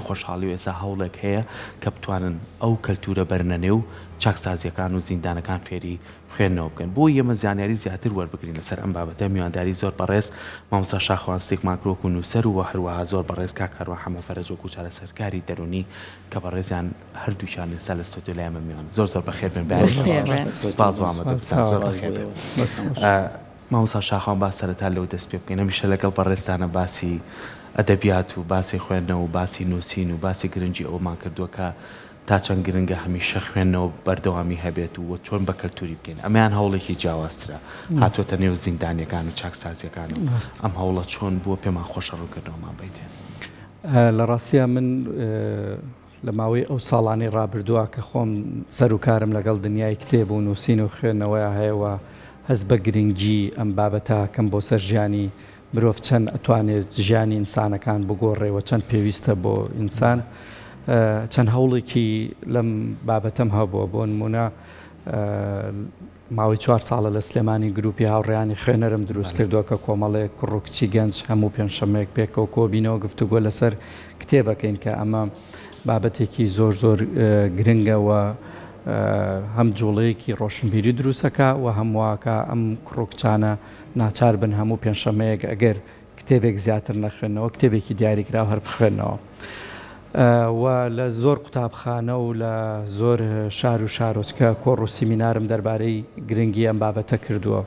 بە خۆشحاڵی و ئێستا هەوڵێک هەیە کە بتوانن ئەو کەلتوورە بەرنە نێو چاکسازییەکان و زیندانەکان فێری خوێندنەوە بکەن. بۆ ئێمە زانیاری زیاتر وەربگرین لەسەر ئەم بابەتە میوانداری زۆر بەڕێز مامۆستا شاخەوان سلیکمان کرد وەکو نووسەر و هەروەها زۆر بەڕێز کاک کاروان حەمە فەرەج وەکو چارەسەرکاری دەروونی کە بەڕێزیان هەردووکیان ئێستا لە ستۆدیۆ لای ئێمە میوانن. زۆر زۆر بەخێر بێن. بەیانیتان خۆش. سپاس بۆ ئامادەبوونتان. زۆر بەخێر بێن. مامۆستا شاخوان با سەرەتا لەوە دەست پێ بکەین هەمیشە لەگەڵ بەڕێزتانە باسی ئەدەبیات و باسی خوێندنەوە و باسی نووسین و باسی گرنگی ئەوەمان کردووە کە تا چەند گرنگە هەمیشە خوێندنەوە بەردەوامی هەبێت و چۆن بە کەلتوری بکەین ئەمەیان هەوڵێکی جیاوازترە هاتووەتە نێو زیندانیەکان و چاکسازیەکان و ئەم هەوڵە چۆن بووە پێمان خۆشە ڕوونکردنەوەمان بەیتێ. لە ڕاستیا من لە ماوەی ئەو ساڵانەی ڕابردووە کە خۆم سەروکارم لەگەڵ دنیای کتێب و نووسین و خوێندنەوەیا هەیە و هەست بە گرنگی ئەم بابەتە ئەکەم بۆ سەر ژیانی مرۆڤ چەند ئەتوانێت ژیانی ئینسانەکان بگۆڕێ و چەند پێویستە بۆ ئینسان چەند هەوڵێکی لەم بابەتەم هەبووە بۆ نموونە ماوەی چوار ساڵە لە سلێمانی گروپی هاوڕێیانی خوێنەرم دروست کردووە کە کۆمەڵێک کوڕ و کچی گەنج هەموو پێنجشەممەیەک پێکەوە کۆبینەوە گفتوگۆ لەسەر کتێب ئەکەین کە ئەمە بابەتێکی زۆر زۆر گرنگە و هەم جوڵەیەکی ڕۆشنبیری دروست ئەکا و هەم واکا ئەم کوڕ و کچانە ناچار بن هەموو پێنجشەممەیەک ئەگەر کتێبێک زیاتر نەخوێننەوە کتێبێکی دیاریکراو هەر بخوێننەوە و لە زۆر قوتابخانە و لە زۆر شار و شارۆچکە کۆڕ و سیمینارم دەربارەی گرنگی ئەم بابەتە کردووە.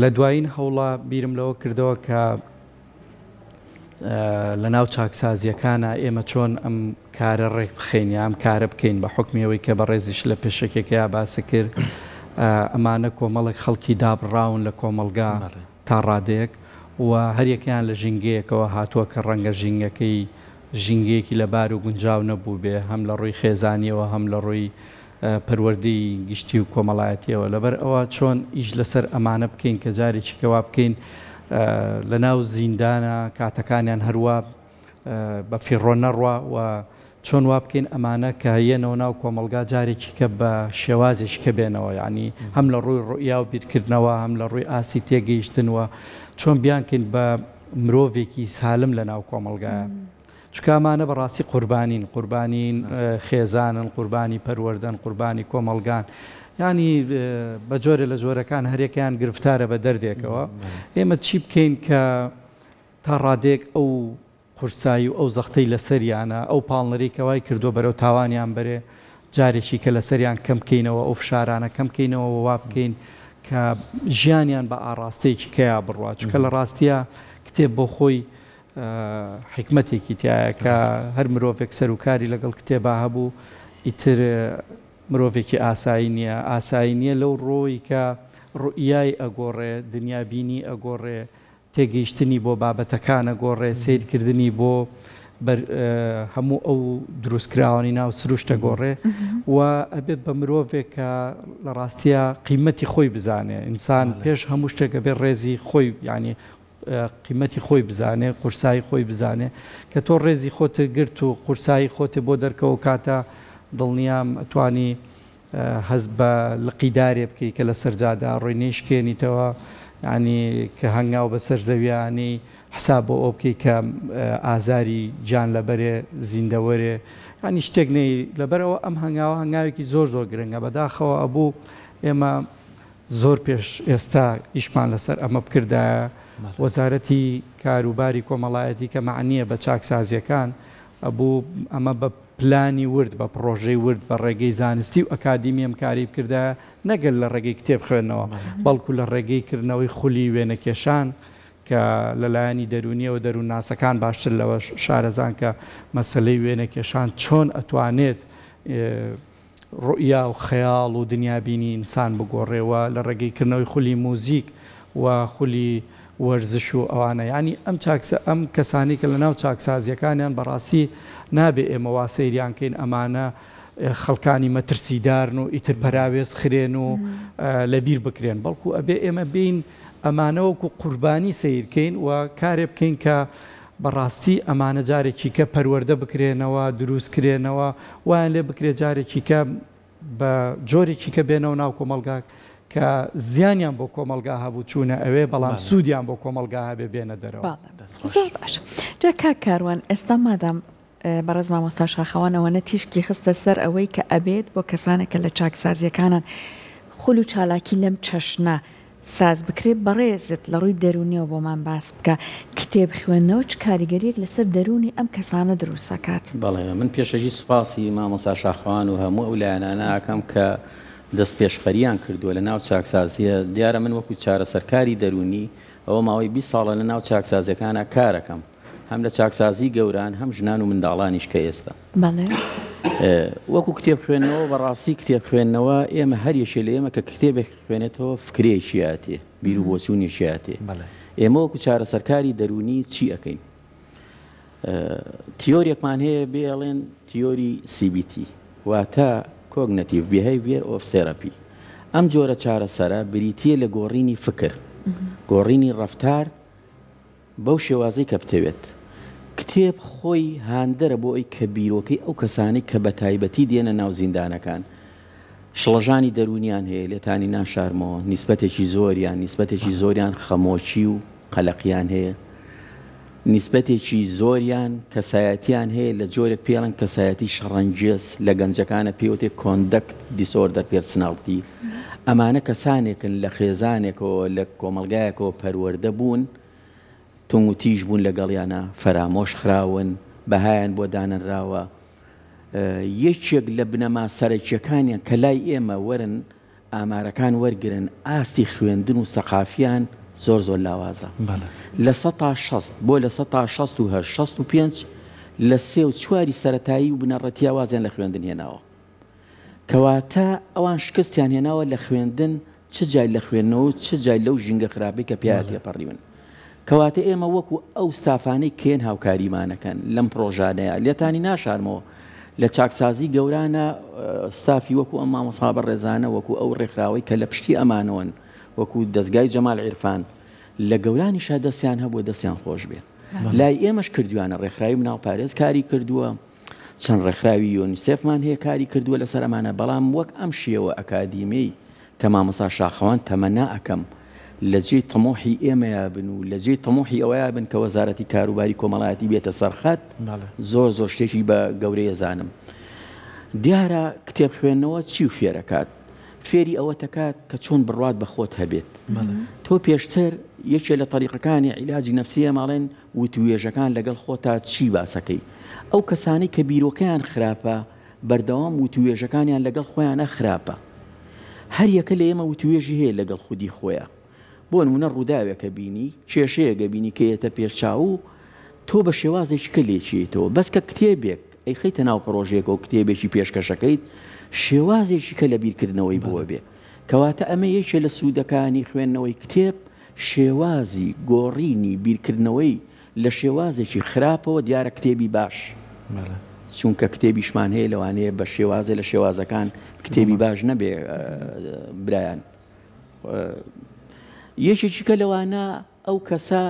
لە دوایین هەوڵا بیرم لەوە کردەوە کە لە ناو چاکسازییەکانا ئێمە چۆن ئەم کارە ڕێک بخەین یا ئەم کارە بکەین بە حوکمی ئەوەی کە بەڕێزیش لە پێشەکیەکەیا باست کرد ئەمانە کۆمەڵێک خەڵکی دابڕاون لە کۆمەڵگا تا ڕادەیەک و هەریەکەیان لە ژینگەیەکەوە هاتووە کە ڕەنگە ژینگەکەی ژینگەیەکی لەبار و گونجاو نەبووبێ هەم لە ڕووی خێزانییەوە هەم لە ڕووی پەروەردەی گشتی و کۆمەڵایەتییەوە لەبەر ئەوە چۆن ئیش لەسەر ئەمانە بکەین کە جارێکی کە وا بکەین لە ناو زیندانە کاتەکانیان هەروا بە فیڕۆ نەڕوا و چۆن وا بکەین ئەمانە کە یەنەوە ناو کۆمەڵگا جارێکی کە بە شێوازێکی کە بێنەوە یانی هەم لە ڕووی ڕوئیا و بیرکردنەوە هەم لە ڕووی ئاستی تێگەیشتن و چۆن بیانکەین بە مرۆڤێکی سالم لە ناو کۆمەڵگایە چونکە ئەمانە بەڕاستی قوربانین قوربانین خێزانن قوربانی پەروەردەن قوربانی کۆمەڵگان یانی بە جۆرێ لە جۆرەکان هەرێکیان گرفتارە بە دەردێکەوە ئێمە چی بکەین کە تا ڕادەیەک ئەو قورسایی و ئەو زەختەی لەسەریانە، ئەو پاڵنەرەی کە وای کردووە بەرەو تاوانیان بەرێ، جارێکی کە لەسەریان کەم بکەینەوە، ئەو فشارانە کەم بکەینەوە و وا بکەین کە ژیانیان بە ئاڕاستەیەکی کەیا بڕوا. چونکە لە ڕاستیا کتێب بۆ خۆی حیکمەتێکی تیایە کە هەر مرۆڤێک سەروکاری لەگەڵ کتێبا هەبوو ئیتر مرۆڤێکی ئاسایی نییە. ئاسایی نییە لەو ڕووەی کە ڕوئیای ئەگۆڕێ، دنیابینی ئەگۆڕێ، تێگەیشتنی بۆ بابەتەکان ئەگۆڕێ، سەیرکردنی بۆ بەر هەموو ئەو دروستکراوانەی ناو سروشت ئەگۆڕێ و ئەبێت بە مرۆڤێک کە لە ڕاستیا قیمەتی خۆی بزانێ. ئینسان پێش هەموو شتێک ئەبێ ڕێزی خۆی یانی قیمەتی خۆی بزانێ، قورسایی خۆی بزانێ. کە تۆ ڕێزی خۆت گرت و قورسایی خۆت بۆ دەرکەوە کاتە دڵنیام ئەتوانی هەست بە لقی دارێ بکەی کە لەسەر جادە ئەڕۆی نەیشکێنیتەوە یانی کە هەنگاو بەسەر زەویا ئەنێی حساب بۆ ئەوە بکەی کە ئازاری گیان لەبەرێ زیندەوەرێ یانی شتێک نەی لەبەرئەوە ئەم هەنگاوە هەنگاوێکی زۆر زۆر گرنگە بەداخەوە ئەبوو ئێمە زۆر پێش ئێستا ئیشمان لەسەر ئەمە بکردایە وەزارەتی کاروباری کۆمەڵایەتی کە مەعنیە بە چاکسازیەکان ئەبوو ئەمە بە پلانی ورد، بە پڕۆژەی ورد، بە ڕێگەی زانستی و ئەکادیمی ئەم کارەی بکردایە، نەک لە ڕێگەی کتێب خوێندنەوە، بەڵکو لە ڕێگەی کردنەوەی خولی وێنەکێشان کە لە لایەنی دەروونییەوە دەروونناسەکان باشتر لەوە شارەزان کە مەسەلەی وێنەکێشان چۆن ئەتوانێت ڕوئیا و خەیاڵ و دنیابینی ئینسان بگۆڕێ و لە ڕێگەی کردنەوەی خولی موزیک و خولی وەرزش و ئەوانە یانی ئەم چاکسە ئەم کەسانەی کە لە ناو چاکسازیەکانیان بەڕاستی نابێ ئێمە وا سەیریان کەین ئەمانە خەڵکانی مەترسیدارن و ئیتر پەراوێز خرێن و لەبیر بکرێن بەڵکو ئەبێ ئێمە بێین ئەمانە وەکو قوربانی سەیر کەین و کارێ بکەین کە بەڕاستی ئەمانە جارێکی کە پەروەردە بکرێنەوە، دروست کرێنەوە، وایان لێ بکرێت جارێکی کە بە جۆرێکی کە بێنەوە ناو کۆمەڵگا کە زیانیان بۆ کۆمەڵگا هەبوو چوونە ئەوێ بەڵام سوودیان بۆ کۆمەڵگا هەبێ بێنە دەرەوە. زۆر باشە جا کاک کاروان ئێستا مادام. بەڕێز مامۆستا شاخەوان ئەوەنە تیشکی خستە سەر ئەوەی کە ئەبێت بۆ کەسانێک کە لە چاکسازیەکانن خول و چالاکی لەم چەشنە ساز بکرێت، بەڕێزت لە ڕووی دەروونیەوە بۆمان باس بکە کتێب خوێندنەوە چ کاریگەریەک لەسەر دەروونی ئەم کەسانە دروست ئەکات؟ بەڵێ من پێشەکی سوپاسی مامۆستا شاخەوان و هەموو ئەو لایەنانە ئەکەم کە دەستپێشخەریان کردووە لە ناو چاکسازیە، دیارە من وەکو چارەسەرکاری دەروونی ئەوە ماوەی 20 ساڵە لە ناو چاکسازیەکانا کارەکەم هەم لە چاکسازی گەوران هەم ژنان و منداڵانیش کە ئێستا بەڵێ. وەکو کتێب خوێندنەوە بەڕاستی کتێب خوێندنەوە ئێمە هەر یەکێ لە ئێمە کە کتێبێک خوێنێتەوە فکرەیەکی ئەتێ بیر و بۆچوونێکی ئەتێ ئێمە وەکو چارەسەرکاری دەروونی چی ئەکەین تیۆریەکمان هەیە بێڵێن تیۆری CBT واتە cognitive behavior of therapy ئەم جۆرە چارەسەرە بریتییە لە گۆڕینی فکر گۆڕینی ڕەفتار بەو شێوازەی کە بتەوێت. کتێب خۆی هاندەرە بۆ ئەوی کە بیرۆکەی ئەو کەسانەی کە بە تایبەتی دێنە ناو زیندانەکان شڵەژانی دەروونیان هەیە لێتانی ناشارمەوە نیسبەتێکی زۆریان نیسبەتێکی زۆریان خەمۆکی و قەلەقیان هەیە نیسبەتێکی زۆریان کەسایەتیان هەیە لە جۆرێک پێڵن کەسایەتی شەڕەنگێز لە گەنجەکانە پێوتێ conduct disorder personality ئەمانە کەسانێکن لە خێزانێکەوە لە کۆمەڵگایەکەوە پەروەردە بوون توندوتیژ بوون لەگەڵیانا، فەرامۆش خراون، بەهایان بۆ دانەنراوە. یەکێک لە بنەما سەرەکییەکانیان کە لای ئێمە وەرن ئامارەکان وەرگرن ئاستی خوێندن و سەقافیان زۆر زۆر لاوازە. 60% بۆ 68% 65 لە سێ و چواری سەرەتایی و بنەڕەتییا وازیان لە خوێندن هێناوە. کەواتە ئەوان شکستیان هێناوە لە خوێندن چ جای لە خوێندنەوە و چ جای لەو ژینگە خراپەی کە پیا تێپەڕیون. کەواتە ئێمە وەکو ئەو ستافانەی کێن هاوکاریمانەکەن لەم پڕۆژانەیە لێتانی ناشارمەوە لە چاکسازی گەورانە ستافی وەکو ئەم مامۆستا بەڕێزانە وەکو ئەو ڕێکخراوەی کە لە پشتی ئەمانەوەن وەکو دەزگای جەمال عیرفان لە گەورانیشا دەستیان هەبووە دەستیان خۆش بێ لای ئێمەش کردویانە ڕێکخراوی مناڵپارێز کاری کردووە چەند ڕێکخراوی یۆنیسێفمان هەیە کاری کردووە لەسەر ئەمانە، بەڵام وەک ئەم شێوە ئەکادیمیەی کە مامۆستا شاخەوان تەمەنا ئەکەم لە جێی تموحی ئێمەیا بن و لە جێی تموحی ئەوەیا بن کە وەزارەتی کاروباری کۆمەڵایەتی بێتە سەر خەت زۆر زۆر شتێکی بە گەورەی ئەزانم. دیارە کتێب خوێندنەوە چی و فێرەکات؟ فێری ئەوەتەکات کە چۆن بڕوات بە خۆت هەبێت. تۆ پێشتر یەکێ لە تەریقەکانی عیلاجی نەفسی ئێمە ئەڵێن وتوێژەکان لەگەڵ خۆتا چی باسەکەی؟ ئەو کەسانەی کە بیرۆکەیان خراپە بەردەوام وتوێژەکانیان لەگەڵ خۆیانا خراپە. هەر یەکە لە ئێمە وتوێژی هەیە لەگەڵ خودی خۆیا. بۆ نموونە ڕووداوێکە بینی، کێشەیەک ئەبینی کە یەتە پێش چاوو تۆ بە شێوازێکی کە لێکیەیتەوە. بەس کە کتێبێک ئەیخەیتە ناو پڕۆژەیەکەوە کتێبێکی پێشکەشەکەیت شێوازێکی کە لە بیرکردنەوەی بۆ ئەبێ. کەواتە ئەمە یەکێ لە سوودەکانی خوێندنەوەی کتێب شێوازی گۆڕینی بیرکردنەوەی لە شێوازێکی خراپەوە دیارە کتێبی باش چونکە کتێبیشمان هەیە لەوانەیە بە شێوازێ لە شێوازەکان کتێبی باش نەبێ برایان یەکێکی کە لەوانە ئەو کەسە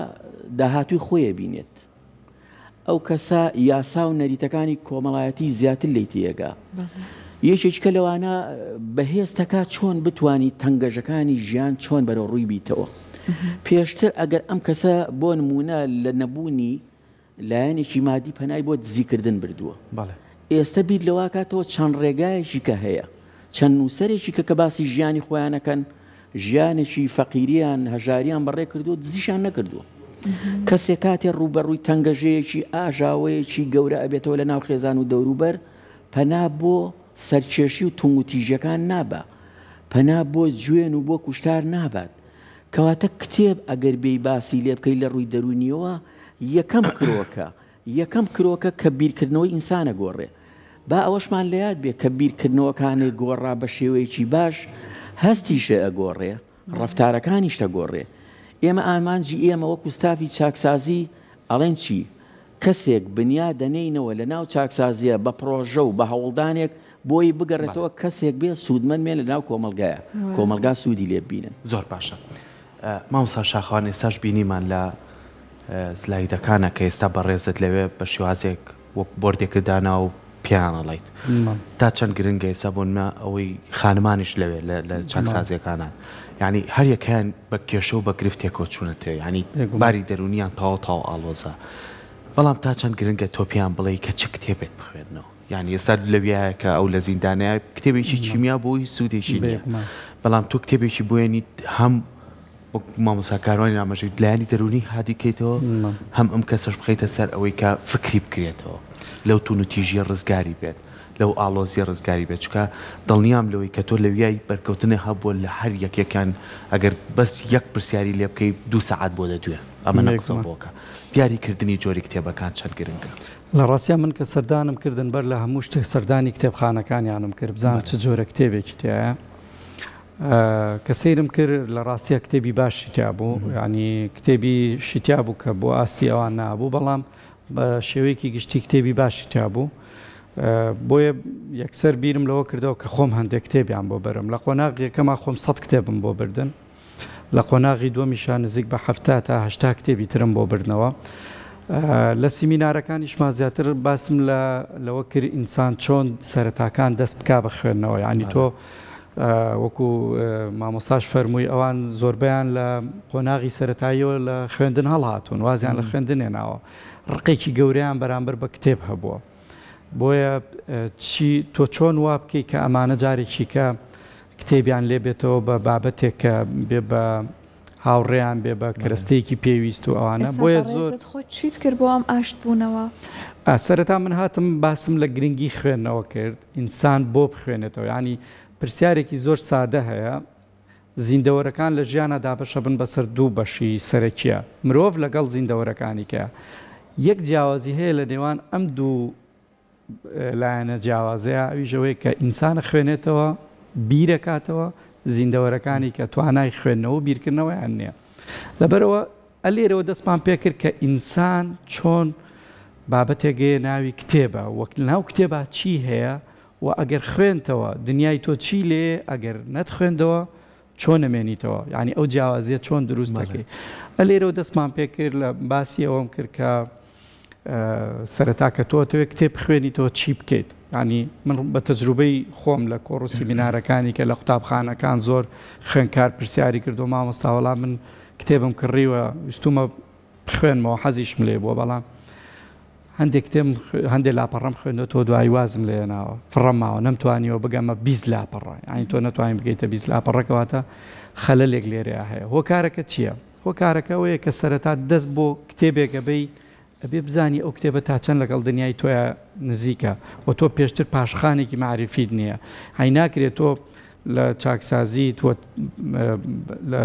داهاتووی خۆیە بینێت ئەو کەسە یاسا و نەریتەکانی کۆمەڵایەتی زیاتر لێی تێگا. یەکێکیکە لەوانە بەهێز تەکا چۆن بتانی تەنگەژەکانی ژیان چۆن بەرەو ڕووی بیتەوە. پێشتر ئەگەر ئەم کەسە بۆ نمونە لە نەبوونی لایەنێکی مادی پەنای بۆ دزیکردن بردووە. ئێستە بیر لەوە کاتەوە چەند ڕێگایەکی کە هەیە، چەند نووسەرێکی کە کە باسی ژیانی خۆیان ئەکەن، ژیانێکی فەقیریان، هەژاریان بەڕێ کردووە، دزیشیان نەکردووە. کەسێک کاتێ ڕووبەڕووی تەنگەژەیەکی، ئاژاوەیەکی گەورە ئەبێتەوە لە ناو خێزان و دەوروبەر، پەنا بۆ سەرکێشی و توندوتیژیەکان نابا، پەنا بۆ جوێن و بۆ کوشتار نابات. کەواتە کتێب ئەگەر بێی باسی لێ بکەی لە ڕووی دەروونییەوە، یەکەم کرۆکە، یەکەم کرۆکە کە بیرکردنەوەی ئینسان ئەگۆڕێ. با ئەوەشمان لە یاد بێ کە بیرکردنەوەکانێ گۆڕا بە شێوەیەکی باش هەستیشێ ئەگۆڕێ، ڕەفتارەکانیشت ئەگۆڕێ. ئێمە ئامانجی ئێمە وەکو ستافی چاکسازی ئەڵێن چی؟ کەسێک بنیا دەنێینەوە لە ناو چاکسازییە بە پڕۆژە و بە هەوڵدانێک بۆی بگەڕێتەوە کەسێک بێ سوودمەند بێ لە ناو کۆمەڵگایە، کۆمەڵگا سوودی لێ ببینن. زۆر باشە مامۆستا شاخەوان ئێستاش بینیمان لە سلایدەکانە کە ئێستا بەڕێزت لەوێ بە شێوازێک وەک بۆردێکت دانا و پێیان ئەڵێیت تا چەند گرنگە ئێستا بۆ نمونە ئەوەی خانمانیش لەوێ لە چاکسازیەکانان یعنی هەر یەکەیان بە کێشە و بە گرفتێکەوە چوونەتێ یعنی باری دەرونیان تەواو تەواو ئاڵۆزە. بەڵام تا چەند گرنگە تۆ پێیان بڵێی کە چ کتێبێک بخوێننەوە؟ یانی ئێستا لەویایە کە ئەو لە زیندانەیە کتێبێکی کیمیا بۆی سوودێکی نییە، بەڵام تۆ کتێبێکی بۆیەنیت هەم وەک مامۆستا کاروانی ئاماژەی لایەنی دەروونی هادی کەیتەوە هەم ئەم کەسەش بخەیتە سەر ئەوەی کە فکری بکرێتەوە لەو توندوتیژییە ڕزگاری بێت لەو ئاڵۆزییە ڕزگاری بێت چونکە دڵنیام لەوەی کە تۆ لەویای بەرکەوتنێ هەبووە لە هەر یەکێکیان ئەگەر بەس یەک پرسیاری لێ بکەی دوو سەعات بۆ دەدوێ ئەمە نەقسە بۆکە دیاری کردنی جۆری کتێبەکان چەند گرنگە؟ لە ڕاستیا من کە سەردانم کردن بەر لە هەموو شتێک سەردانی کتێبخانەکانیانم کرد بزانم چ جۆرە کتێبێکی تیایە کە سەیرم کرد لە ڕاستیا کتێبی باشی تیا بوو یعنی کتێبی شی تیا بوو کە بۆ ئاستی ئەوان نابوو بەڵام بە شێوەیەکی گشتی کتێبی باشی تیا بوو بۆیە یەکسەر بیرم لەوە کردەوە کە خۆم هەندێک کتێبیان بۆ بەرم لە قۆناغ یەکەما خۆم سە کتێبم بۆ بردن لە قۆناغی دووەمیشا نزیک بە 70 تا هشتا کتێبی ترم بۆ بردنەوە لە سیمینارەکانیشما زیاتر باسم لە لەوە کرد ئینسان چۆن سەرەتاکان دەست بک بە خوێندنەوە یعنی تۆ وەکو مامۆستاش فەرمووی ئەوان زۆربەیان لە قۆناغی سەرەتاییەوە لە خوێندن هەڵهاتوون وازیان لە خوێندن هێناوە ڕقێکی گەورەیان بەرامبەر بە کتێب هەبووە بۆیە چی تۆ چۆن وا بکەیت کە ئەمانە جارێکی کە کتێبیان لێ بێتەوە بە بابەتێک کە بێ بە هاوڕێیان بێ بە کەرەستەیەکی پێویست و ئەوانە ئێستا بۆیە زۆر بەڕێزت خۆت چیت کرد بۆ ئەم ئاشت بوونەوە؟ سەرەتا من هاتم باسم لە گرنگی خوێندنەوە کرد ئینسان بۆ بخوێنێتەوە یانی پرسیارێکی زۆر سادە هەیە زیندەوەرەکان لە ژیانا دابەشەبن بەسەر دوو بەشی سەرەکیە مرۆڤ لەگەڵ زیندەوەرەکانی کە یەک جیاوازی هەیە لە نێوان ئەم دوو لایەنە جیاوازەیە ئەویش ئەوەیە کە ئینسان ئەخوێنێتەوە، بیرەکاتەوە، زیندەوەرەکانی کە توانای خوێندنەوە و بیرکردنەوەیان نییە. لەبەرئەوە ئەلێرەوە دەستمان پێکرد کە ئینسان چۆن بابەتێک هەیە ناوی کتێبە و لەناو کتێبا چی هەیە و ئەگەر خوێندتەوە دنیای تۆ چی لێیە ئەگەر نەتخوێندەوە چۆن ئەمێنیتەوە یانی ئەو جیاوازیە چۆن دروست دەکەی ئەلێرەوە دەستمان پێکرد لە باسی ئەوەم کرد کە سەرەتا کە تۆ تەوێ کتێب بخوێنیتەوە چی بکەیت ینی من بە تەجروبەی خۆم لە کۆڕ و سیمینارەکانی کە لە قوتابخانەکان زۆر خوێنکار پرسیاری کردو مامۆستا وەڵا من کتێبم کڕیوە ویستومە بخوێنمەوە حەزیشم لێ بووە بەڵام هەندێک کتێبم هەندێک لاپەڕەم خوێندۆتەوە دوایی وازم لێ هێناوە فڕەم ماوە نەمتوانیوە بگەمە 20 لاپەڕە یانی تۆ نەتوانین بگەیتە 20 لاپەڕە کەواتە خەلەلێک لێرەیا هەیە هۆکارەکە چییە؟ هۆکارەکە ئەوەیە کە سەرەتا دەست بۆ کتێبێک ئەبەی ئەبێ بزانی ئەو کتێبە تا چەند لەگەڵ دنیای تۆیا نزیکە و تۆ پێشتر پاشخانێکی مەعریفیت نییە هەی ناکرێت تۆ لە چاکسازیت و لە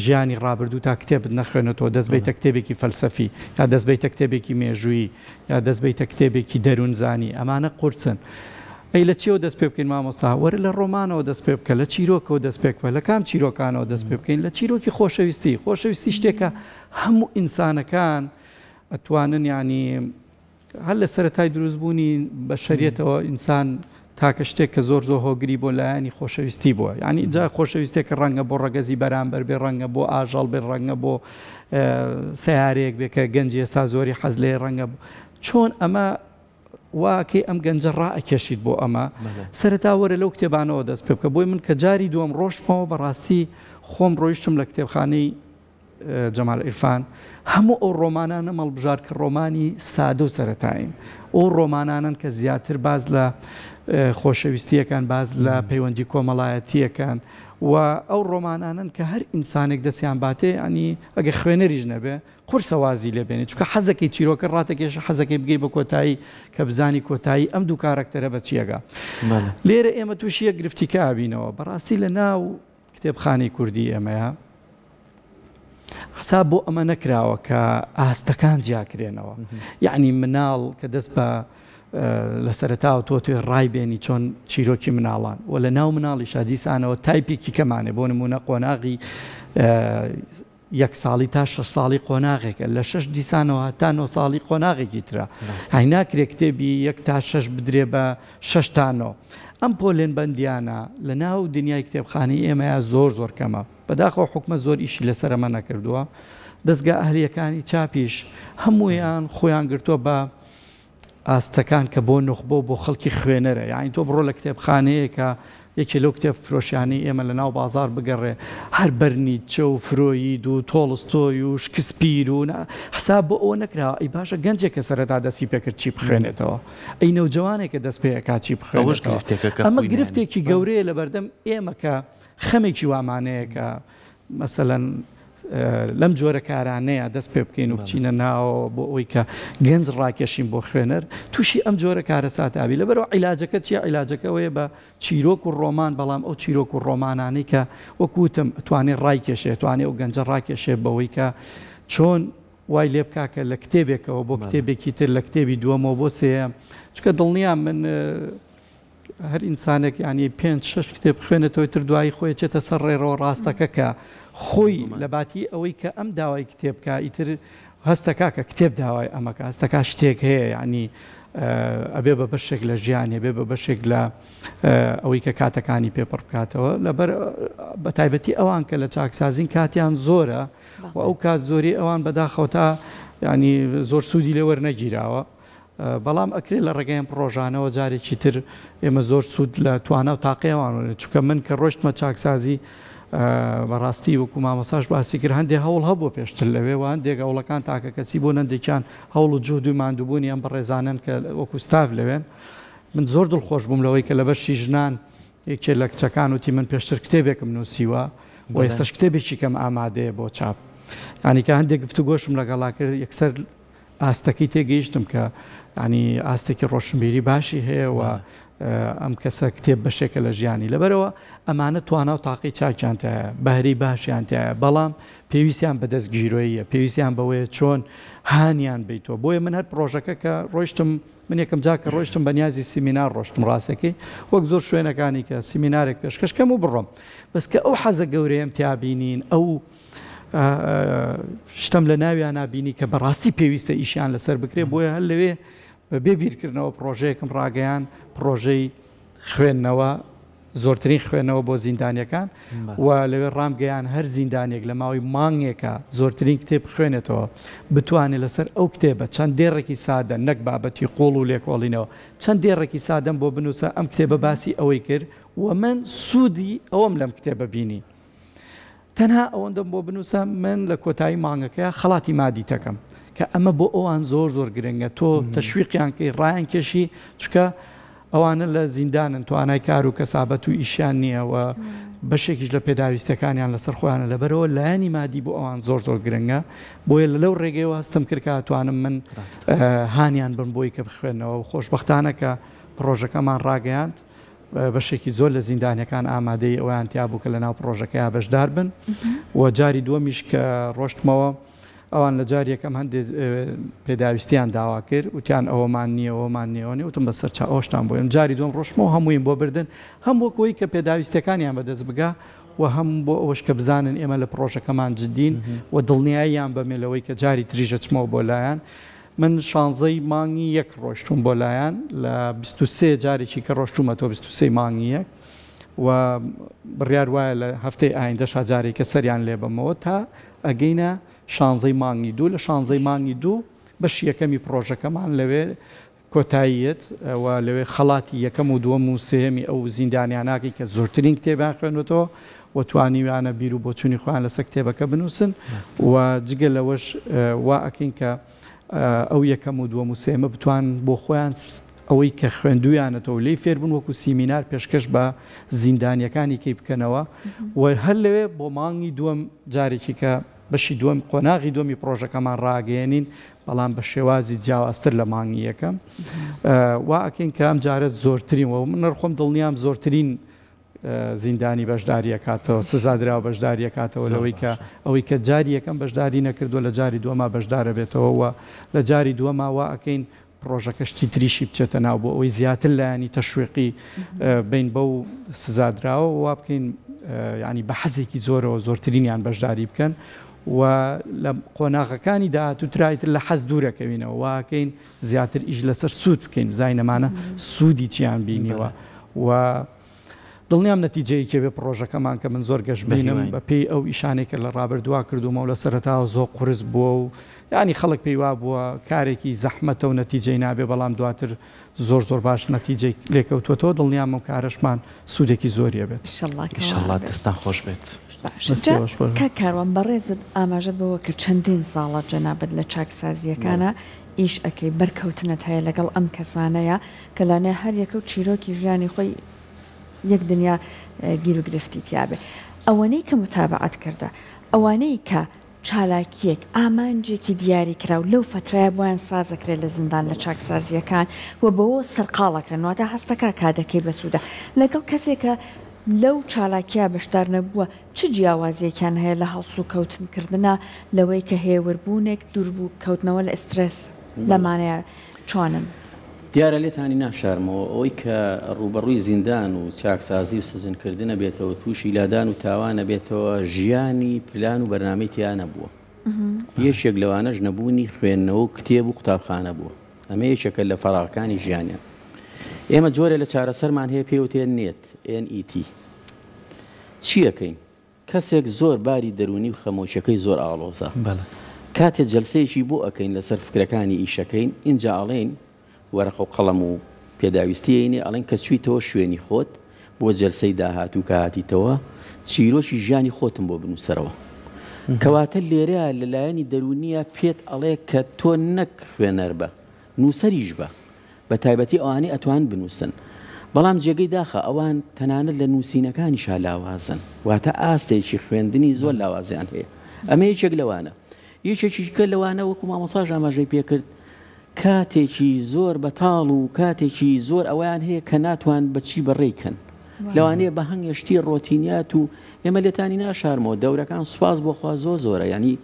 ژیانی ڕابردوو تا کتێبت نەخوێنێتەوە دەست بیتە کتێبێکی فەلسەفی یا دەست بیتە کتێبێکی مێژوویی یا دەست بیتە کتێبێکی دەروونزانی ئەمانە قورسن. ئەی لە چیەوە دەست پێ بکەین مامۆستا؟ وەرە لە ڕۆمانەوە دەست پێ بکە، لە چیرۆکەوە دەست پێ بکە، لە کام چیرۆکانەوە دەست پێ بکەین؟ لە چیرۆکی خۆشەویستی. خۆشەویستی شتێکە هەموو ئینسانەکان ئەتوانن یانی هەر لە سەرەتای دروستبوونی بەشەریەتەوە ئینسان تاکە شتێک کە زۆر زۆر هۆگری بۆ لایەنی خۆشەویستی بووە یعنی جا خۆشەویستێک ڕەنگە بۆ ڕەگەزی بەرامبەر بێ ڕەنگە بۆ ئاژەڵ بێ ڕەنگە بۆ سیارەیەک بێ کە گەنجی ئێستا زۆری حەز لێ ڕەنگە چۆن ئەمە واکەی ئەم گەنجە ڕائەکێشیت بۆ ئەمە سەرەتا وەرە لەو کتێبانەوە دەست پێ بکە بۆی من کە جاری دووەم ڕۆشتمەوە بەڕاستی خۆم ڕۆیشتم لە کتێبخانەی جەمال عیرفان هەموو ئەو ڕۆمانانەم هەڵبژارد کە ڕۆمانی سادە و سەرەتایین. ئەو ڕۆمانانەن کە زیاتر باس لە خۆشەویستییەکان، باس لە پەیوەندی کۆمەڵایەتییەکان و ئەو ڕۆمانانەن کە هەر ئینسانێک دەستیان باتێ یانی ئەگەر خوێنەریش نەبێ قورسە وازی لێ بێنێ چونکە حەزەکەی چیرۆکە ڕاتەکێشە حەزەکەی بگەی بە کۆتایی کە بزانی کۆتایی ئەم دوو کارەکتەرە بە چی ئەگا. لێرە ئێمە تووشی یەک گرفتی کە ئەبینەوە بەڕاستی لە ناو کتێبخانەی کوردی ئێمەیە حساب بۆ ئەمە نەکراوە کە ئاستەکان جیاکرێنەوە یعنی مناڵ کە دەست بە لە سەرتاوە تۆ توێ ڕای بێنی چۆن چیرۆکی مناڵان و لە ناو مناڵیشا دیسانەوە تایپێکی کەمانێ بۆ نمونە قۆناغی یەک ساڵی تا شەش ساڵی قۆناغێکە لە شەش دیسانەوە هەتا نۆ ساڵی قۆناغێکی ترە ئای ناکرێ کتێبی یەک تا شەش بدرێ بە شەش تا نۆ ئەم پۆلێن بەندیانە لە ناو دنیای کتێبخانەی ئێمەیا زۆر زۆر کەمە بەداخەوە حکومەت زۆر ئیشی لەسەر ئەمە نەکردووە دەزگا ئەهلیەکانی چاپیش هەموویان خۆیان گرتووە بە ئاستەکان کە بۆ نوخبە و بۆ خەڵکی خوێنەرە یانی تۆ بڕۆ لە کتێبخانەیەکە. یەکێ لەو کتێب فرۆشیانەی ئێمە لە ناو بازاڕ بگەڕێ هەر بەر نیتچە و فرۆید و تۆڵستۆی و شکسپیر و نا حساب بۆ ئەوە نەکراوە ئەی باشە گەنجێک کە سەرەتا دەستی پێکرد چی بخوێنێتەوە ئەی نەوجەوانێک کە دەست پێ ئەکات چی ئەوەش بخوێنێتەوە گرفتێکە کە ئەمە خۆی نایەنێ. گرفتێکی گەورەیە لەبەردەم ئێمە کە خەمێکی وامانەیە کە مەسەلەن لەم جۆرە کارانەیە دەست پێ بکەین و بچینە ناوەوە بۆ ئەوەی کە گەنج ڕاکێشین بۆ خوێنەر تووشی ئەم جۆرە کارەساتە ئەبی لەبەرئەوە عیلاجەکە چیە عیلاجەکە ئەوەیە بە چیرۆک و ڕۆمان بەڵام ئەو چیرۆک و ڕۆمانانەی کە وەکو وتم ئەتوانێ ڕایکێشێ ئەتوانێ ئەو گەنجە ڕاکێشێ بەوەی کە چۆن وای لێ بکا کە لە کتێبێکەوە بۆ کتێبێکی تر لە کتێبی دووەمەوە بۆ سێیەم چونکە دڵنیام من هەر ئینسانێک یانی پێنج شەش کتێب بخوێنێتەوە تر دوایی خۆی چێتە سەر ڕێڕەوە ڕاستەکە کە خۆی لە باتی ئەوەی کە ئەم داوای کتێب کا ئیتر هەستەکا کە کتێب داوای ئەمەکە هەستەکا شتێک هەیە یعنی ئەبێ بە بەشێک لە ژیانی بێ بە بەشێک لە ئەوەی کە کاتەکانی پێ پڕ بکاتەوە لەبەر بە تایبەتی ئەوان کە لە چاکسازین کاتیان زۆرە و ئەو کات زۆری ئەوان بەداخەوە تا ینی زۆر سوودی لێ وەرنەگیراوە بەڵام ئەکرێ لە ڕێگەی ئەم پڕۆژانەوە جارێکی تر ئێمە زۆر سوود لە توانا و تاقی ئەوان وەرگرین، چونکە من کە ڕۆیشتمە چاکسازی بەڕاستی وەکو مامۆستاش باسی کرد هەندێک هەوڵ هەبووە پێشتر لەوێ و هەندێک هەوڵەکان تاکەکەسی بوون هەندێکیان هەوڵ و جوهد و ماندووبوونی ئەم بەڕێزانەن کە وەکو ستاف لەوێن. من زۆر دڵخۆش بووم لەوەی کە لە بەشی ژنان یەکێ لە کچەکان وتی من پێشتر کتێبێکم نووسیوە و ئێستاش کتێبێکی کەم ئامادەیە بۆ چاپ. یانی کە هەندێک گفتوگۆشم لەگەڵا کرد یەکسەر ئاستەکەی تێگەیشتم کە یانی ئاستێکی ڕۆشنبیری باشی هەیە و ئەم کەسە کتێب بەشێکە لە ژیانی لەبەرەوە ئەمانە توانا و تاقی چاکیان تایە بەهرەی باشیان تایە بەڵام پێویستیان بە دەستگیرۆییە پێویستیان بەوەیە چۆن هانیان بیتەوە بۆیە من هەر پرۆژەکە کە ڕۆیشتم من یەکەم جار کە ڕۆیشتم بە نیازی سیمینار ڕۆشتم ڕاستەکەی وەک زۆر شوێنەکانی کە سیمینارێک پێشکەش کەم و بڕۆم بەس کە ئەو حەزە گەورەیەم تیا بینین ئەو شتم لە ناویانا بینی کە بەڕاستی پێویستە ئیشیان لەسەر بکرێ بۆیە هەر لەوێ بە بێ بیرکردنەوە پڕۆژەیەکم ڕاگەیان پڕۆژەی خوێندنەوە زۆرترین خوێندنەوە بۆ زیندانیەکان و لەوێ ڕامگەیان هەر زیندانێک لە ماوەی مانگێکە زۆرترین کتێب بخوێنێتەوە بتوانێت لەسەر ئەو کتێبە چەند دێڕێکی سادە نەک بابەتی قوڵ و لێکۆڵینەوە چەند دێڕێکی سادەم بۆ بنووسە ئەم کتێبە باسی ئەوەی کرد و من سوودی ئەوەم لەم کتێبە بینی تەنها ئەوەندەم بۆ بنووسە من لە کۆتایی مانگەکەیا خەڵاتی مادی تەکەم کە ئەمە بۆ ئەوان زۆر زۆر گرنگە تۆ تەشویقیان کەی ڕایان کێشی چکە ئەوانە لە زیندانن توانای کار و کەسابەت و ئیشیان نییە و بەشێکیش لە پێداویستەکانیان لەسەر خۆیانە لەبەرەوە لایەنی مادی بۆ ئەوان زۆر زۆر گرنگە بۆیە لە لەو ڕێگەیەوە هەستم کرد کە توانم من هانیان بم بۆی کە بخوێنەوە و خۆشببختانە کە پڕۆژەکەمان ڕاگەیاند بەشێکی زۆر لە زیندانیەکان ئامادەی ئەویان تیا بوو کە لەناو پڕۆژەکەیا بەشدار بن و جاری دووەمیش کە ڕۆشتمەوە ئەوان لە جاری یەکەم هەندێک پێداویستیان داوا کرد وتیان ئەوەمان نییە ئەوەمان نییە ئەوە نییە وتم بەسەر چا ئەوشتان بۆ جاری دووەم ڕۆشتمەوە هەموویم بۆ بردن هەم وەک ئەوەی کە پێداویستیەکانیان بەدەست بگا و هەم بۆ ئەوەش کە بزانن ئێمە لە پڕۆژەکەمان جدین و دڵنیاییان بەمێ لەوەی کە جاری تریش ئەچمەوە بۆ لایان من شانزەی مانگی یەک ڕۆشتوم بۆ لایان لە 23 جارێکی کە ڕۆشتومەتەوە 23 مانگی یەک و بڕیار وایە لە هەفتەی ئایندەشا جارێکە سەریان لێ بەمەوە تا ئەگەینە شانزەی مانگی دوو لە شانزەی مانگی دوو بەشی یەکەمی پڕۆژەکەمان لەوێ کۆتاییەت و لەوێ خەڵاتی یەکەم و دووەم و سێیەمی ئەو زیندانیاناکەی کە زۆرترین کتێبیان خوێندوەتەوە و توانیویانە بیر و بۆچوونی خۆیان لەسەر کتێبەکە بنووسن و جگە لەوەش وا ئەکەین کە ئەو یەکەم و دووەم و سێیەمە بتوان بۆ خۆیان ئەوەی کە خوێندوویانەتەوە و لێی فێربوون وەکو سیمینار پێشکەش بە زیندانییەکانی کەی بکەنەوە و هەر لەوێ بۆ مانگی دووەم جارێکی کە بەشی دووەم قۆناغی دووەمی پڕۆژەکەمان ڕاگەیەنین بەڵام بە شێوازی جیاوازتر لە مانگی یەکەم وا ئەکەین کە ئەم جارە زۆرترین و من خۆم دڵنیام زۆرترین زیندانی بەشداری ئەکاتەوە، سزادراو بەشداری ئەکاتەوە لەوەی کە ئەوەی کە جاری یەکەم بەشداری نەکردووە لە جاری دووەما بەشدار ئەبێتەوە و لە جاری دووەما وا ئەکەین پڕۆژەکە شتی تریشی بچێتە ناو بۆ ئەوەی زیاتر لایەنی تەشویقی بین بەو سزادراوە وا بکەین یانی بە حەزێکی زۆرەوە زۆرترینیان بەشداری بکەن و لە قۆناغەکانی داهاتوو ترایتر لە حەز دوورەکەوینەوە واکەین زیاتر ئیش لەسەر سوود بکەین بزانین ئەمانە سوودی چیان بینیوە و. دڵنیام نەتیجەیەکی ئەبێ پڕۆژەکەمان کە من زۆر گەشبینم بە پێی ئەو ئیشانەی کە لە ڕابردووا کردوومە و لە سەرەتاوە زۆر قورس بووە و یانی خەڵک پێی وابووە کارێکی زەحمەتە و نەتیجەی نابێ بەڵام دواتر زۆر زۆر باش نەتیجەی لێکەوتووەتەوە دڵنیام ئەم کارەشمان سوودێکی زۆری ئەبێت. ئیشەڵا کە وا ئیشەڵا ئەبێت. دەستان خۆش بێت. باشە دەستی جا خۆش بێت. کاک کاروان بەڕێزت ئاماژەت بەوە کرد چەندین ساڵە جەنابت لە چاکسازییەکانا ئیش ئەکەی بەرکەوتنت هەیە لەگەڵ ئەم کەسانەیا کە لانەیە هەر یەکەو چیرۆکی ژیانی خۆی یەک دنیا گیروگرفتی تیابێ ئەوەنەی کە متابەعەت کردە ئەوانەی کە چالاکیەک ئامانجێکی دیاری کراو لەو فەترایە بۆیان سازەکرێ لە زیندان لە چاکسازیەکان و بەوە سەرقاڵ ئەکرێن واتە هەستەکا کادەکەی بەسوودە لەگەڵ کەسێک کە لەو چالاکیە بەشدار نەبووە چ جیاوازیەکیان هەیە لە هەڵسوکەوتن کردنا لەوەی کە هێوربوونێک دووربوو کەوتنەوە لە ئسترێس لەمانەیە چۆنن؟ دیارە لێتانی ناشارمەوە ئەوەی کە ڕووبەڕووی زیندان و چاکسازی و سجن کردنە بێتەوە تووشی لادان و تاوانە بێتەوە ژیانی پلان و بەرنامەی تیا نەبووە یەکێک لەوانەش نەبوونی خوێندنەوە و کتێب و قوتابخانە بووە ئەمە یەکێکە لە فەراغەکانی ژیانیان ئێمە جۆرێ لە چارەسەرمان هەیە پێوتێ نێت NET چیەکەین کەسێک زۆر باری دەروونی و خەمۆکیەکەی زۆر ئاڵۆزە کاتێ جەلسەیەکی بۆ ئەکەین لەسەر فکرەکانی ئیشەکەین ئینجا ئەڵێین وەرەقە و قەڵەم و پێداویستی ئەینێ ئەڵێن کە چویتەوە شوێنی خۆت بۆ جەلسەی داهاتوو کە هاتیتەوە چیرۆکی ژیانی خۆتم بۆ بنووسەرەوە کەواتە لێرە لە لایەنی دەروونیە پێت ئەڵێ کە تۆ نەک خوێنەر بە نووسەریش بە بە تایبەتی ئەوانەی ئەتوانن بنووسن. بەڵام جێگەی داخە ئەوان تەنانەت لە نووسینەکانیشا لاوازن. واتە ئاستێکی خوێندنی زۆر لاوازیان هەیە. ئەمە یەکێک لەوانە. یەکێکی دیکە لەوانە وەکو مامۆستاش ئاماژەی پێکرد کاتێکی زۆر بەتاڵ و کاتێکی زۆر ئەوەیان هەیە کە ناتوان بە چی بەڕێی کەن. لەوانەیە بە هەنگێ شتی ڕۆتینیات و ئێمە لێتانی ناشارمەوە دەورەکان سوپاس بۆ خوا زۆر زۆرە یانی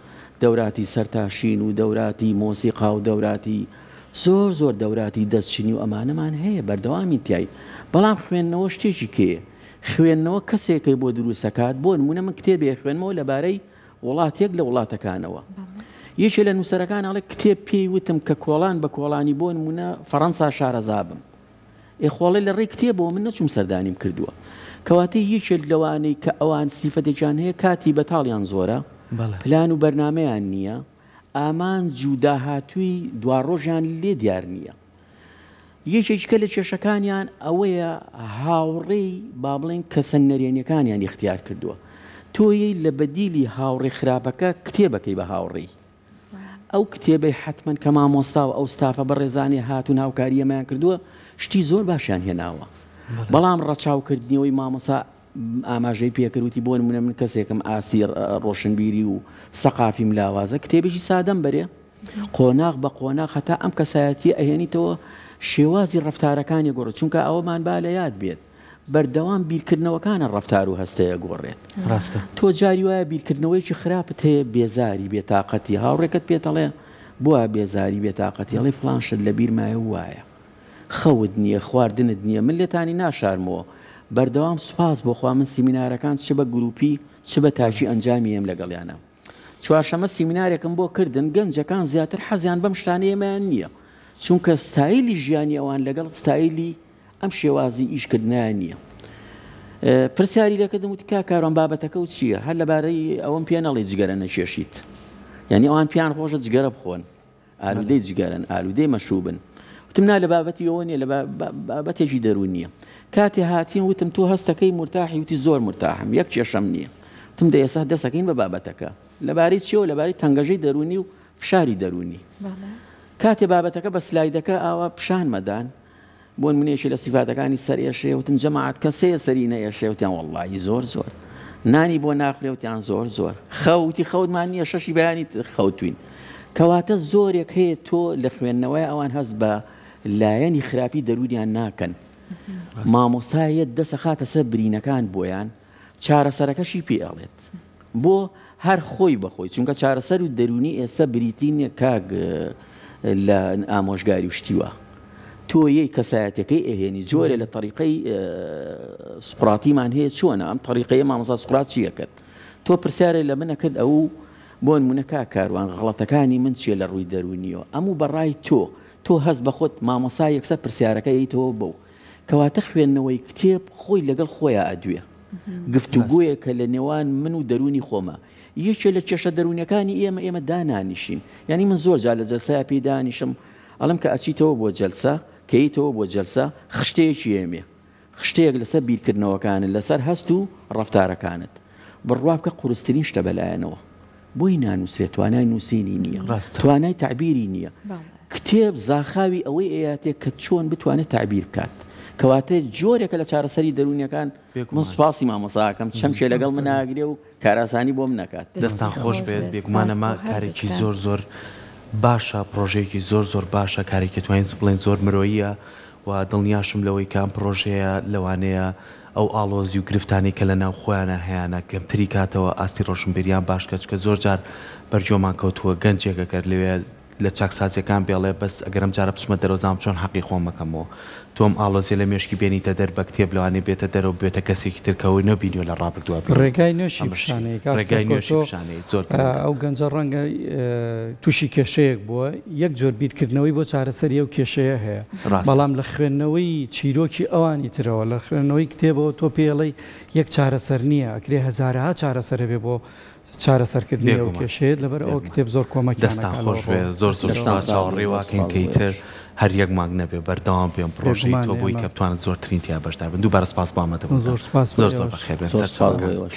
دەوراتی سەرتاشین و دەوراتی مۆسیقا و دەوراتی زۆر زۆر دەوراتی دەست چنی و ئەمانەمان هەیە بەردەوامین تیای بەڵام خوێندنەوە شتێکی کێیە خوێندنەوە کەسێکەی بۆ دروستەکات بۆ نمونە من کتێبێ خوێنمەوە لەبارەی وڵاتێک لە وڵاتەکانەوە یەکێ لە نووسەرەکان ئەڵێ کتێب پێی وتم کە کۆڵان بە کۆڵانی بۆ نمونە فەڕەنسا شارەزا بم ئێ خۆڵێ لە ڕێی کتێبەوە من نەچووم سەردانیم کردووە کەواتە یەکێک لەوانەی کە ئەوان سیفەتێکیان هەیە کاتی بەتاڵیان زۆرە پلان و بەرنمەیان نییە ئامانج و داهاتووی دواڕۆژیان لێ دیار نییە. یەکێکیکە لە کێشەکانیان ئەوەیە هاوڕێی با بڵێین کەسە نەرێنیەکانیان ئیختیار کردووە. تۆ یەی لە بەدیلی هاوڕێ خراپەکە کتێبەکەی بە هاوڕێی. ئەو کتێبەی حەتمەن کە مامۆستا و ئەو ستافە بەڕێزانەی هاتوون هاوکاری ئێمەیان کردووە شتی زۆر باشیان هێناوە. بەڵام ڕەچاوکردنیەوەی مامۆستا ئاماژەی پێکرد وتی بۆ نمونە من کەسێکم ئاستی ڕۆشنبیری و سەقافیم لاوازە کتێبێکی سادەم بەرێ قۆناغ بە قۆناغ هەتا ئەم کەسایەتیە ئەهێنیتەوە شێوازی ڕەفتارەکانی گۆڕێت چونکە ئەوەمان با لە یاد بێت بەردەوام بیرکردنەوەکانە ڕەفتار و هەستەیە گۆڕێت ڕاستە تۆ جاری وایە بیرکردنەوەیەکی خراپت هەیە بێزاری بێتاقەتی هاوڕێکەت پێتەڵێ بووە بێزاری بێتاقەتی ئەڵێ فڵان شت لە بیرمایە وایە خەوت نیە خواردنت نیە من لێتانی ناشارمەوە بەردەوام سوپاس بۆ خوا من سیمینارەکان چ بە گروپی چ بە تاکی ئەنجامی یەم لەگەڵیانا چوارشەمە سیمینارێکم بۆ کردن گەنجەکان زیاتر حەزیان بەم شتانەی ئێمەیان نیە چونکە ستایلی ژیانی ئەوان لەگەڵ ستایلی ئەم شێوازی ئیشکردنیان نییە پرسیاری لێکردم وتی کا کاروان بابەتەکە و چییە هەر لەبارەی ئەوەم پێ نەڵێ جگەرە نەکێشیت یعنی ئەوان پیان خۆشە جگەرە بخۆن ئالودەی جگەرەن، ئالودەی مەشروبن. وتم نا لە بابەتی ئەوە نیە، لە بابەتێکی دەروونیە. کاتێ هاتین وتم تۆ هەستەکەی مورتاحی؟ وتی زۆر مورتاحم، یەک کێشەم نیە. وتم دە ئێستا دەسەکەین بە بابەتەکە. لەبارەی چیەوە؟ لەبارەی تەنگەژەی دەروونی و فشاری دەروونی. کاتێ بابەتەکە بە سلایدەکە ئاوا پیشانمەدان، بۆ نمونە یەکێ لە سیفاتەکانی سەرئێشەیە وتم جەماعەت کەس هەیە سەری نەئێشێ وتیان وەڵڵاهی زۆر زۆر نانی بۆ ناخورێ وتیان زۆر زۆر خەو وتی خەوتمان نییە شەشی بەیانی خەوتوین کەواتە زۆرێک هەیە تۆ لە خوێندنەوەی ئەوان هەست بە لایەنی خراپی دەروونیان ناکەن مامۆستایەت دەسەخاتە سەر برینەکان بۆیان چارەسەرەکەشی پێ ئەڵێت بۆ هەر خۆی بە خۆی چونکە چارەسەر و دەروونی ئێستا بریتی نیە کاک لە ئامۆژگاری و شتی وا تۆ یەی کەسایەتەکەی ئەهێنی جۆرێ لە تەریقەی سوقراتیمان هەیە چۆنە ئەم تەریقەیە مامۆستا سوقرات چیە کرد تۆ پرسیارێ لە منە کرد ئەو بۆ نمونە کاک کاروان غەڵەتەکانی من چیە لە ڕووی دەروونیەوە ئەم و بەڕای تۆ تۆ هەست بە خۆت مامۆستا یەکسەر پرسیارەکە یتەوە بەو. کەواتە خوێندنەوەی کتێب خۆی لەگەڵ خۆیا ئەدوێ. گفتوگۆیەکە لە نێوان من و دەروونی خۆما. یەکێ لە کێشە دەروونیەکانی ئێمە، ئێمە دانانیشین. یانی من زۆر جار لە جەلسەیا پێی دانیشم ئەڵێم کە ئەچیتەوە بۆ جەلسە، کە یەیتەوە بۆ جەلسە خشتەیەکی ئێمێ. خشتەیەک لەسەر بیرکردنەوەکانت، لەسەر هەست و ڕەفتارەکانت. بڕوا بکە قورسترین شتە بەلایەنەوە. بۆی نانووسرێت، توانای نووسینی نییە، توانای تەعبیری نییە. کتێب زاخاوی ئەوەی ئەیاتێ کە چۆن بتوانێت تەعبیر بکات. کەواتە جۆرێکە لە چارەسەری دەروونیەکان. من سوپاسی مامۆستا ئەکەم چەمکێ لەگەڵ من ئاگرێ و کارئاسانی بۆ من ئەکات. دەستان خۆش بێت بێگومان ئەمە کارێکی زۆر زۆر باشە پڕۆژەیەکی زۆر زۆر باشە کارێکی توانین بڵێین زۆر مرۆییە و دڵنیاشم لەوەی کە ئەم پڕۆژەیە لەوانەیە ئەو ئاڵۆزی و گرفتانەی کە لە ناو خۆیانا هەیانە کەمتری کاتەوە ئاستی ڕۆشنبیریان باش کە چونکە زۆر جار بەر گوێمان کەوتووە گەنجێک ئەگەر لەوێ لە چاکسازیەکان بێڵێ بەس ئەگەر ئەم جارە بچمە دەرەوە زانم چۆن حەقی خۆم ئەکەمەوە تۆ ئەم ئاڵۆزیە لە مێشکی بێنیتە دەر بە کتێب لەوانەیە بێتە دەرەوە ببێتە کەسێکی تر کە ئەوی نەبینیوە لە ڕابردووە بینیوە ڕێگای نوێشی ئەمەش چی پیشانەیە کاک ڕێگای سەرکۆ نوێشی تۆ پیشانەیە زۆر گرنگە. ئەو گەنجە ڕەنگە تووشی کێشەیەک بووە یەک جۆر بیرکردنەوەی بۆ چارەسەری ئەو کێشەیە هەیە ڕاستە. بەڵام لە خوێندنەوەی چیرۆکی ئەوانی ترەوە لە خوێندنەوەی کتێبەوە تۆ پێی ئەڵێی یەک چارەسەر نییە ئەکرێ هەزارەها چارەسەر هەبێ بۆ چارەسەرکردنی ئەو بێگومان کێشەیە لەبەر ئەوە بێگومان کتێب زۆر کۆمەکیان دەستان ئەکا خۆش لەو بێ ڕووە. زۆر زۆر دەستان سوپاس ساغ بێ چاوەڕێی زۆر واکەین سوپاس کە بۆ ئیتر ئێوەش. هەر یەک مانگ نەبێ بەردەوام بێ ئەم پڕۆژەی بێگومان تۆ بۆی ئێمە کە بتوانن زۆرترین تیا بەشدار بن دووبارە سوپاس بۆ ئامادەبوونتان زۆر سوپاس بۆ زۆر زۆر ئێوەش. بەخێر بێن زۆر سوپاس بۆ سەرچاوەکان. ئێوەش.